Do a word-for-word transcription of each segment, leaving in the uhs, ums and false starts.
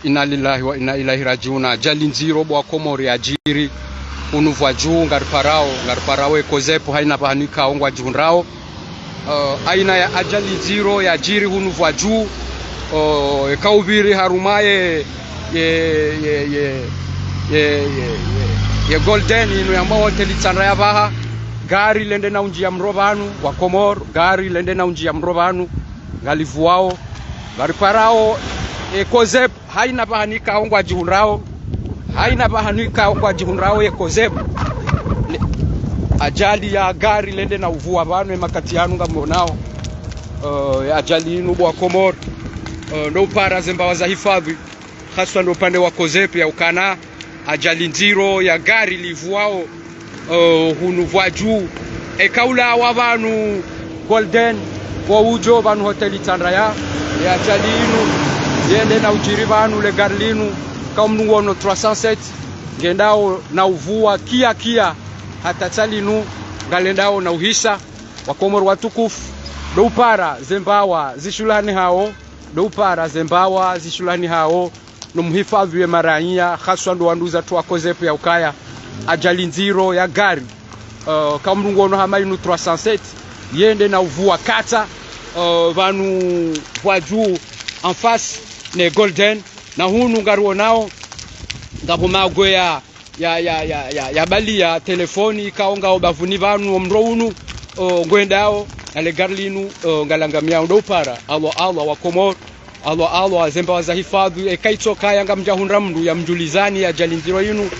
Inna lillahi wa inna ilaihi rajiuna. Ajali ndziro bo wa Komori yadjiri hunu Vwadjuu, ngariparao, ngariparao e COSEP, haina pvahanu ikao ngwadjihundrao. Eh, aina ya ajali ndziro yadjiri hunu Vwadjuu, eh, eka upviri harumwa ye, ye, ye, ye, ye Golden inu yambwao hoteli Tsandra ya pvaha, gari lende na undjia mro pvanu, wa Komori, gari lende na undjia mro pvanu, ngalipvuao, ngariparao, e COSEP, haina pvahanu ikao ngwadjihundrao, haina pvahanu ikao ngwadjihundrao ye COSEP. Le, ajali ya gari lende na upvua pvanu e makati yanu ngamwonao. Eh, ajali inu bo wa Komori, eh, ndo upara ze mbawa za hifadhwi, haswa ndo upande wa COSEP ya ukana ajali ndziro ya gari lipvuao, eh, hunu Vwadjuu. Eka ulawa pvanu Golden, wo udjo pvanu hoteli Tsandra ya, ye ajali inu, yende na udjiri pvanu le gari linu, ka omndru nguono trois cent sept, ngendao na upvua kia kia, hata tsalinu, ngalendao na uhisa, wa Komori watukufu, ndo upara ze mbawa zishulahanihao, ndo upara ze mbawa zishulahanihao, no muhifadhwi ye maraiya, haswa ndo wanduzatru wa COSEP ya ukaya, ajali ndziro ya gari, eh, ka omndru nguono hama inu trois cent sept, yende na upvua kata, eh, pvanu Vwadjuu, en face ne Golden, na hunu ngariwonao, ngapvo magwe ya, ya, ya, ya, ya, ya bali ya telefoni, ikao ngao bavuni pvanu, omro unu, o, ngwendao, na le gari linu, o, ngalangamiao. Ndo upara, Allah, Allah, wa Komori, Allah, Allah, ze mbawa za hifadhwi, eka itsokaya ngamdjahundra mndru ya mdjulizani ye ajali ndziro inu,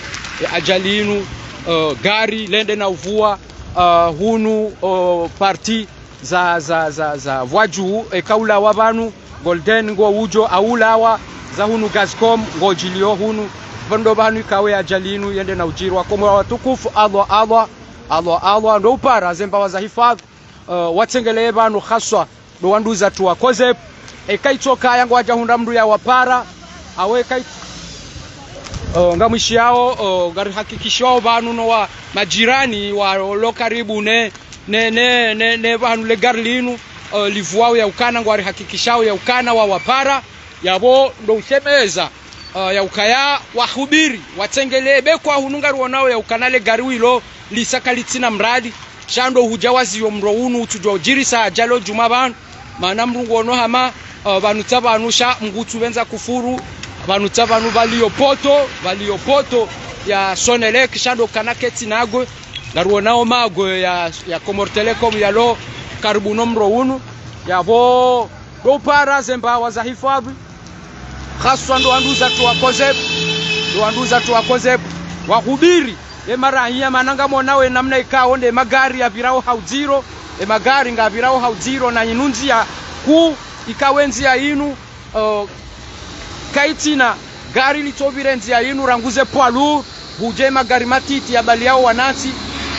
ye ajali inu, o, gari lende na upvua, o, hunu, o, parti za, za, za, za Vwadjuu, eka ulawa pvanu, Golden ngo udjo, a ulawa za hunu Gazcom, ngo djilio hunu, pvanu ndo pvahanu ikao ye ajali inu yende na udjiri. Wa Komori watukufu, Allah, Allah, Allah, Allah, ndo upara ze mbawa za hifadhwi, eh, watsengelee pvanu haswa, ndo wanduzatru wa COSEP, eka itsokaya ngwadjahundra mndru ya wapara, awe eka it-, eh, ngamwishiao, eh, ngarihakikishiao pvanu no wa majirani walo karibu ne, ne, ne, ne, ne pvahanu le gari linu, eh, lipvuao ya ukana, ngwarihakikishao ya ukana wa wapara, yapvo ndo ushemeza, eh, ya ukaya wahubiri, watsengelee, be kwa hunu ngariwonao ya ukana le gari wilo lisa kalitsina mradi, sha ndo hudja waziyo mro unu utsudjwa udjirisa ajali o djumwa pvanu, mana mndru nguono hama, eh, pvanu tsa pvanu sha Mngu utsupvendza kufuru, pvanu tsa pvanu pvaliyo poto, pvaliyo poto ya Sonelec, sha ndo kana ketsi nagwe, ngariwonao magwe ya, ya Comores Telecom yalo karibu no mro unu, yapvo ndo upara ze mbawa za hifadhwi, haswa ndo wanduzatru wa COSEP, ndo wanduzatru wa COSEP, wahubiri ye maraiya, mana ngamwonao ye namna ikao nde magari yapvirao ha udziro, ye magari ngapvirao ha udziro, na inu ndzia kuu, ikao ye ndzia inu, eh, kaitsina gari litsopvire ndzia inu, rangu ze poids lourd, hudje magari matiti yabaliyao wanantsi,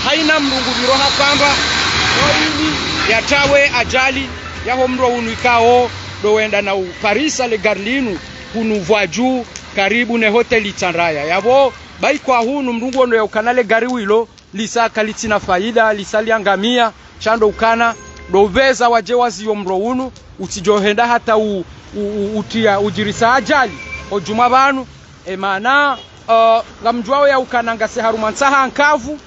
haina mndru ngupviro ha kwamba, no ili yatrawe ajali yaho mro unu ikao ndo wenda na uparisa le gari linu hunu Vwadjuu karibu ne hoteli Tsandraya. Yapvo, bahi kwa hunu mndru nguono ya ukana le gari wilo lisa kalitsina faida, lisa liangamia, sha ndo ukana, ndo upveza wadje waziyo mro unu, utsidjo henda hata u, u, u, utria, udjirisa ajali o djumwa pvanu, e mana, eh, ngamdjuao ya ukana ngasi harumwa ntsaha nkavu,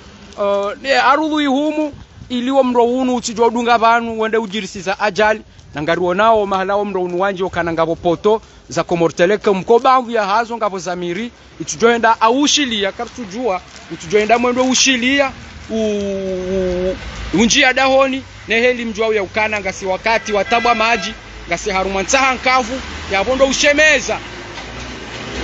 eh, ne arudhu ihumu, ili wo mro unu utsidjo dunga pvanu, wende udjirisiza ajali, na ngariwonao mahala wo mro unu wandji ukana ngapvo poto za Comores Telecom, ko bamvu ya hazo ngapvo za miri, itsudjo henda aushiliya, karitsudjua, utsudjo henda mwendo ushilia, u, u, undjia dahoni, ne heli mdjuao ya ukana ngasi wakati wa tabu wa madji, ngasi harumwa ntsaha nkavu, yapvo ndo ushemeza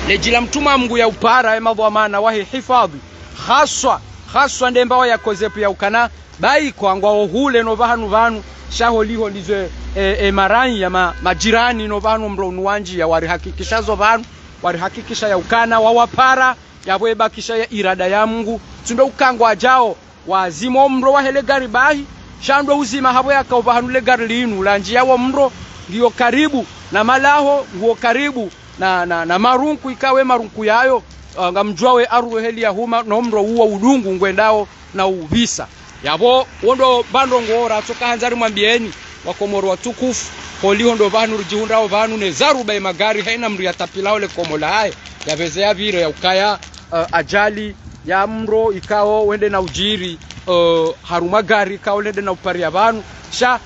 le djila mtrumwa Mngu ya upara ye madhwamana wahe hifadhwi, haswa, haswa nde mbawa ya COSEP ya ukana, bahi kwa ngwao hule no pvahanu pvanu, sha holiho ndizo, e, e, maraiya ma, majirani no pvahanu mro unu wandji ya warihakikisha zo pvanu, warihakikisha ya ukana wa wapara, yapvo yebakisha ye irada ya Mngu, tsi ndo uka ngwadjao wazima o mro wahe le gari bahi, sha ndo uzima hapvo yakao pvahanu le gari linu landjia wo mro, ngiyo karibu na malaho, nguo karibu na, na, na marunku, ikao ye marunku yayo, ah, ngamdjuao ye arudhu heli yahuma, no mro uwo udungu ngwendao na upvisa. Yapvo, wo ndo bandrongo ratsoka handza rimwambieni, Wakomori watukufu, holiho ndo pvanu ridjihundrao pvanu ne zaruba ye magari, haina mndru yatapilao le komo lahahe, yapveze yapvire, yaukaya, eh, ajali ya mro ikao wende na udjiri, eh, harumwa gari ikao lende na uparia pvanu. Sha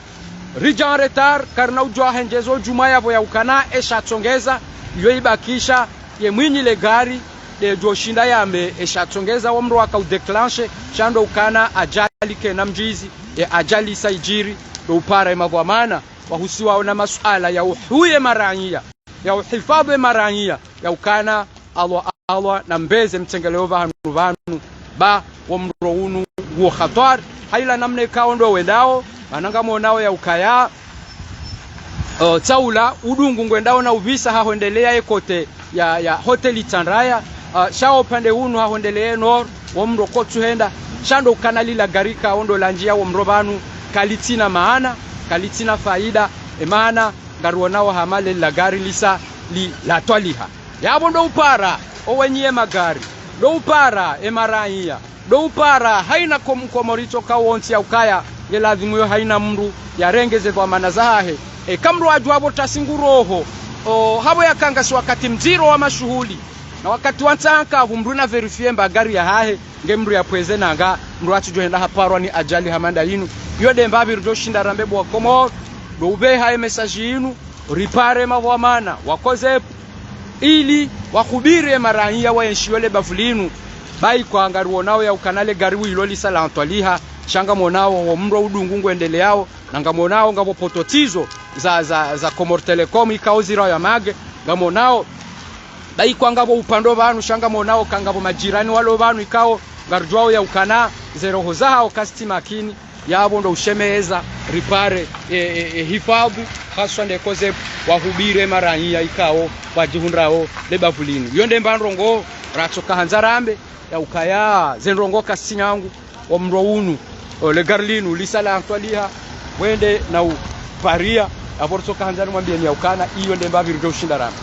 ridja en retard, karina udjuwa hendjezo djumwa yapvo yaukana esha tsongeza, iyo ibakisha ye mwinyi le gari, nde djo shinda yambe esha tsongeza wo mro waka udéclenché, sha ndo ukana ajali kena mdjizi, ye ajali isa idjiri, ndo upara ye madhwamana wahusiwao na masuala ya uhuye maraiya, ya uhifadhwi maraiya, yaukana Allah, Allah, na mbeze mtsengeleo pvahanu pvanu, ba wo mro unu wo hatwari, haina namna ikao ndo wendao, mana ngamonao yaukaya, eh, tsaula, udungu ngwendao na upvisa hahwendelea ye côté ya, ya hôtel Itsandraya, eh, sha wo upande unu hahwendelea ye nord, wo mro kotsu henda, sha ndo ukana lila gari ikao ndo landjia wo mro pvanu, kalitsina maana, kalitsina faida, e maana, ngarionao hama lila gari lisa li latwaliha. Yapvo ndo upara, owenyi ye magari, ndo upara, e maraiya, ndo upara, haina kom-, Komori tsoka wontsi yaukaya, nge ladhimu yo haina mndru yarenge ze dhwamana zahahe. Eka mndru adjuwa pvo tasi ngu roho, o, hapvo yakangasi wakati mdziro wa mashuhuli, na wakati wa ntsankavu mndru na vérifier mba gari yahahe, nge mndru yapvweze nanga, mndru atsidjo henda haparwa ni ajali hama nda inu. Iyo nde mbapvi ridjo shinda rambe bo Wakomori, ndo upveha ye message inu, ripare madhwamana, wakoze, ili wahubiri ye maraiya waenshio le bavu linu, ba ikao ngarionao yaukana le gari wilo lisa lantwaliha, sha ngamonao wo mro udungu ngwendeleao, na ngamonao ngapvo poto tizo za, za, za Comores Telecom ikao zirawo ya mage, ngamonao ba ikao ngapvo upando pvanu, sha ngamonao ka ngapvo majirani walo pvanu ikao ngaridjuwao yaukana ze roho zahao kazitsi makini, yapvo ndo ushemeza, ripare, e, e, e, hifadhwi, haswa nde koze wahubiri ye maraiya ikao wadjihundrao le bavu linu. Iyo nde mba ndrongoo ratsoka handza rambe, yaukaya ze ndrongoo kazitsi nyangu, wo mro unu, o, le gari linu lisa lantwaliha, wende na uparia, yapvo ritsoka handza rimwambieni yaukana, iyo nde mbapvi ridjo shinda rambe.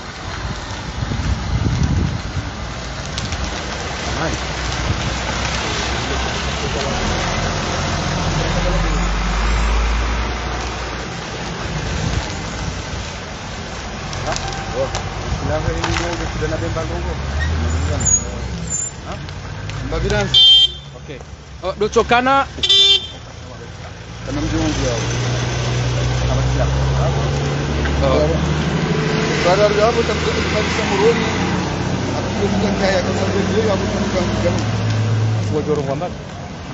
Okay. Oh, ndo tsokana. Kana mdji wangu yao. Kana mdji yao. Oh. Bara yao tafuta kumarisa muroni. Hapo kufika kaya kama ndio hapo tunafika mjini. Wajoro kwamba.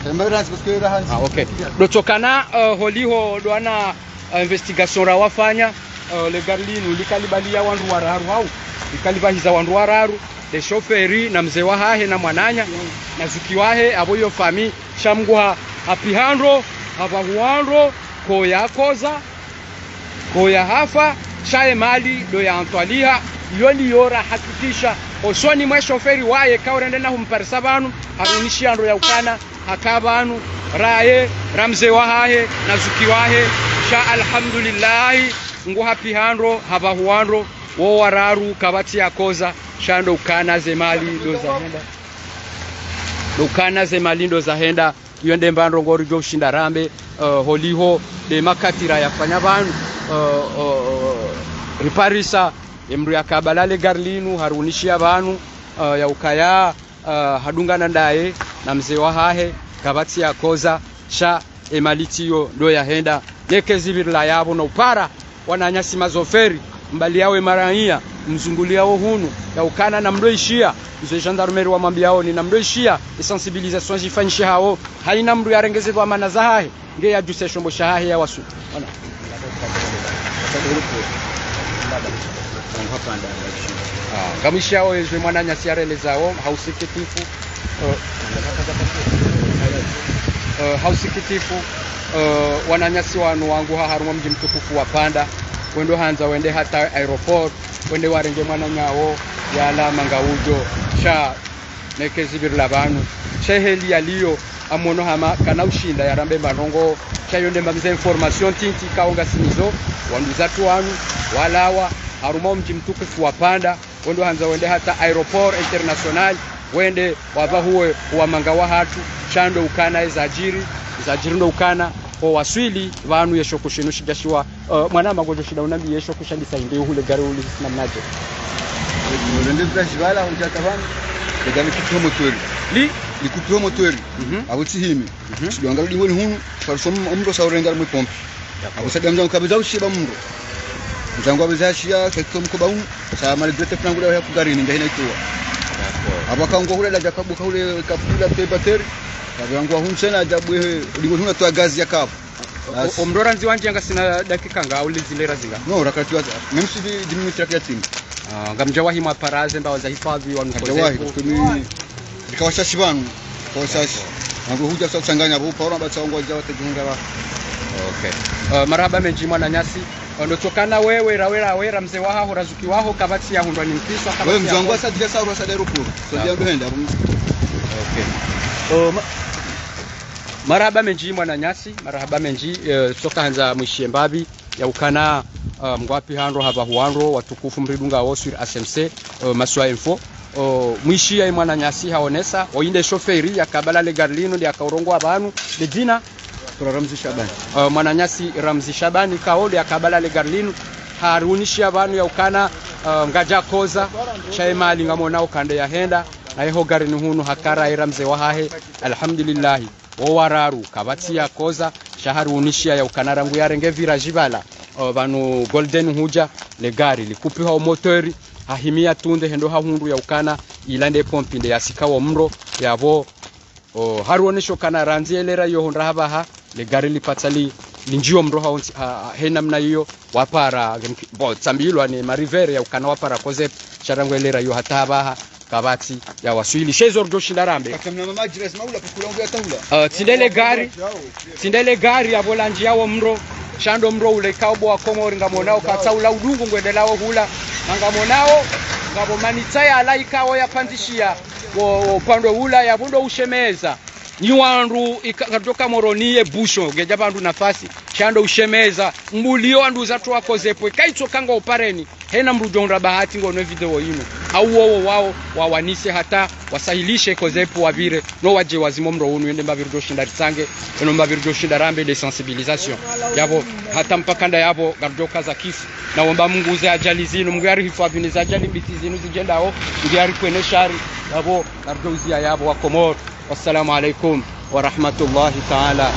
Remembrance parce que la hanzi. Ah, okay. Ndo tsokana, eh, holiho ndo wana, eh, investigation rawafanya, eh, le gari linu likalibalia wandru wararu hau. Likalibahiza wandru wararu. Le shoferi na mze wahahe na mwananya, na zuki wahe, apvo iyo fami, sha Mngu ha, hapviha ndro, hapvahuwa ndro, koya koza, koya hafa, sha ye mali ndo yantwaliha, iyo liyo rahakikisha, osoni mwe shoferi waye, kaurende na humparisa pvanu, harunishia ndro yaukana, haka pvanu, raye, ra mze wahahe, na zuki wahe, sha alhamdulillahi, Mngu hapviha ndro, hapvahuwa ndro, wo wararu kapvatsi ya koza, sha ndo ukana ze mali ndo zahenda. Ndo ukana ze mali ndo zahenda. Iyo nde mba ndrongoo ridjo ushinda rambe, eh, holiho, nde makati rayafanya pvanu, eh, eh, riparisa, ye mndru yakabala le gari linu, harunishia pvanu, eh, yaukaya, eh, hadungana ndaye, na mze wahahe, kapvatsi ya koza, sha, e mali tsiyo ndo yahenda, neke zipvirila yapvo na upara, wananyasi mazoferi, mbaliao ye maraiya, mzunguliao hunu, yaukana na mdo ishia, izo e gendarmerie wamwambiao ni na mdo ishia, e sensibilisation zifanyishihao, haina mndru yarenge ze dhwamana zahahe, nge yadjuse shombo shahahe ya wasu. Ona. Ah, ngamwishiao ezwe mwananyasi yarelezao, ha usikitifu, eh, eh, ha usikitifu, eh, wananyasi wanu wangu ha harumwa mdji mtukufu wa Panda, wendo handza wende hata aéroport, wende warenge mwananyawo, yala manga udjo, sha neke zipvirila pvanu. Sha heli yaliyo, amono hama kana ushinda yarambe mba ndrongoo, sha iyo nde mba mze information ntiti ikao ngasinazo, wanduzatru wanu, walawa, harumwa mdji mtukufu wa Panda, wendo handza wende hata aéroport international, wende wapvahuwe wamanga wahatru, sha ndo ukana ezadjiri, ezadjiri ndo ukana, Ko waswili pvanu ye shoko shinu shidjashiwa, eh, mwanama ngodjo shinda unambiye ye shoko shandisa hindri yo hule gari uli namnadje. Rende pvula shibala hudja hata pvanu, le gari likupviwa motweri. Li? Likupviwa motweri. Mhm. Apvo tsi himi. Mhm. Shidjwanga rudi ngoni hunu, karuso m-, omdro sa urenga mwe pompi. D'accord. Apvo sa dia mdzangu kapvendza ushiya mdro. Mdzangu kapvendza shiya, ketso mkoba hunu, sa malgré tout pvanu ngula ya kugarini, nda hina ituwa. D'accord. Apvo kangu hule la djakabu kahule kapvula te bateri, kapvula ngwa hunu tsena, djabwe, lingo hunu twa gazi ya kabu. O-, o-, omdro randzi wandji ngasina dakika nga, au lizile razinga? Non, rakati wa, même si dix, dix minutes rakati ya timu. Ah, ngamdjawahi mwapara ze mbawa za hifadhwi wanu kozefu. Ngamdjawahi, parce que mi, ndikawashashi pvanu, kawashashi. D'accord. Nangu hudja sa kutsanganya, pvo paro mbatsa wangu wadja watedjenga wa. Okay. Eh, marahaba mendji mwananyasi. Eh, ndo tsokana wewe, ra wewe, ra wewe, ra mze wahaho, ra zuki waho, kapvatsi ya hundrwa ni mkiswa, kapvatsi ya mdro. Wewe mze wangu asa djila sa, sa aéroport. So, d'accord, ndia ndo henda. Okay. Eh, ma-, marahaba mendji mwananyasi, marahaba mendji, eh, tsoka handza mwishiye mbapvi, ya ukana, eh, mngwapvi handro, hapvahu wandro, watukufu mridunga wo sur S M C, eh, Maswa Info. Eh, mwishiya ye mwananyasi haonesa, oyinde shoferi, ya kabala le gari linu, nde akaurongowa pvanu, nde dzina? Ramzi Shabani. Eh, mwananyasi Ramzi Shabani, kawo nde akabala le gari linu, hariunishiya pvanu ya ukana, eh, ngadja koza, sha ye mali ngamonao kande ya henda, na yeho garini hunu hakara ye ra mze wahahe, alhamdulillahi. Wo wararu, kapvatsi ya koza, sha hariunishiya ya ukana rangu yarenge virage pvala, o, pvanu Golden hudja, le gari likupviha o motweri, hahimiya tunde hendo hahundru ya ukana, ila nde pompi nde yasika wo mdro, yapvo, o, hariunishiya ukana randzi ye lera iyo hondra hapvaha, le gari lipvatsa li, lindjiyo mdro haontsi, ha, ha, he namna iyo, wapara, bo, tsambilwa ne marivere ya ukana wapara koze, sha rangu ye lera iyo hata hapvaha, kapvatsi ya waswili. Sha izo ridjo shinda rambe. Kata mna mama Jires maula kukula ngu ya tahula. Eh, tsi nde le gari, tsi nde le gari yapvo landjiya wo mdro, sha ndo mdro ule ikao bo wa Komori ngamonao katsa ula udungu ngwendelao hula. Na ngamonao, ngapvo manitsa yala ikao ya pandzishiya, wo, wo upande ula yapvo ndo ushemeza. Ni wandru ika-, kadjoka Moroni ye busho, ngedja pvandru nafasi, sha ndo ushemeza, mbuliyo wandru za twa koze pvo, kaitso kanga upareni, hena mdru djo hundra bahati ngono video yinu, au wowo wao, wawanise hata, wasahilishe koze pvo wapvire, no wadje wazime o mdro unu, yende mbapvi ridjo shinda ritsange, yeno mbapvi ridjo shinda rambe de sensibilisation. Yapvo, hata mpaka nda yapvo, ngaridjo kaza kifu, na womba Mungu ze ajali zinu, Mungu yarihifadhwi ne ze ajali mbiti zinu zidjendao, Mungu yarikwe ne shari, yapvo, ngaridjo uziya yapvo wa Komori. Wassalamu alaikum wa rahmatullahi ta'ala.